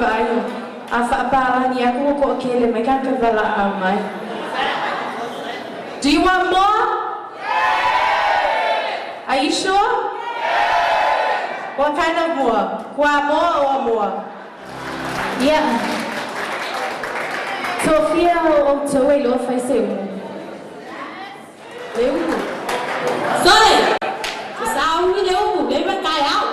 Vaai a faapalagi aku ua toʻatele mai tagata valaau mai. Do you want more? Are you sure? What kind of more? Kuamoa or more? Yeah. Toafia o outou e iloa fai se umu? Le umu. Sole! Sauni le umu, le ma tai au.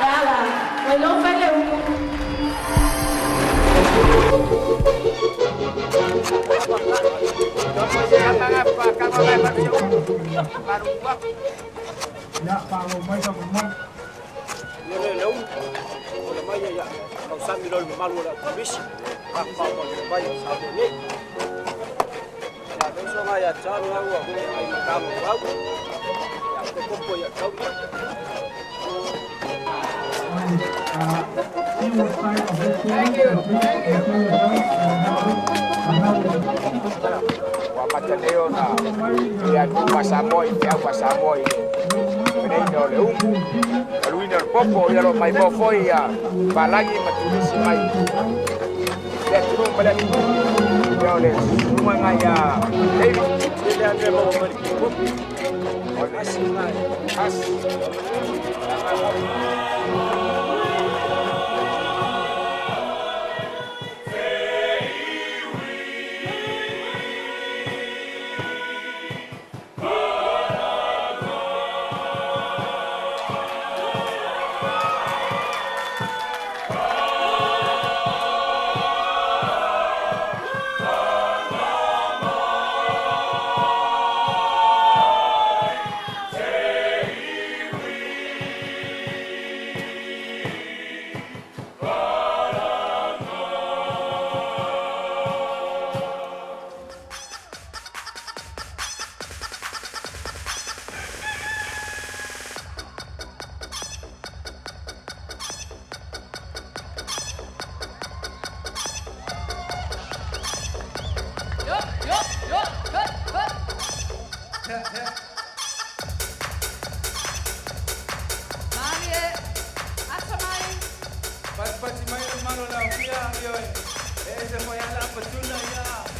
E ala, ua iloa fai le umu. Ua amata nei ona le atunuu ma Samoa i feau ma Samoa i fenaina o le umu, aluina o le popo, ia lo maimoa foi ia palagi ma turisi mai le atunuu ma le atunuu. Ia o le susuga ia David. O le asi. Malie, asa mai. Pati pati mai le malo la fia ioe. E se foi ala patuna ia.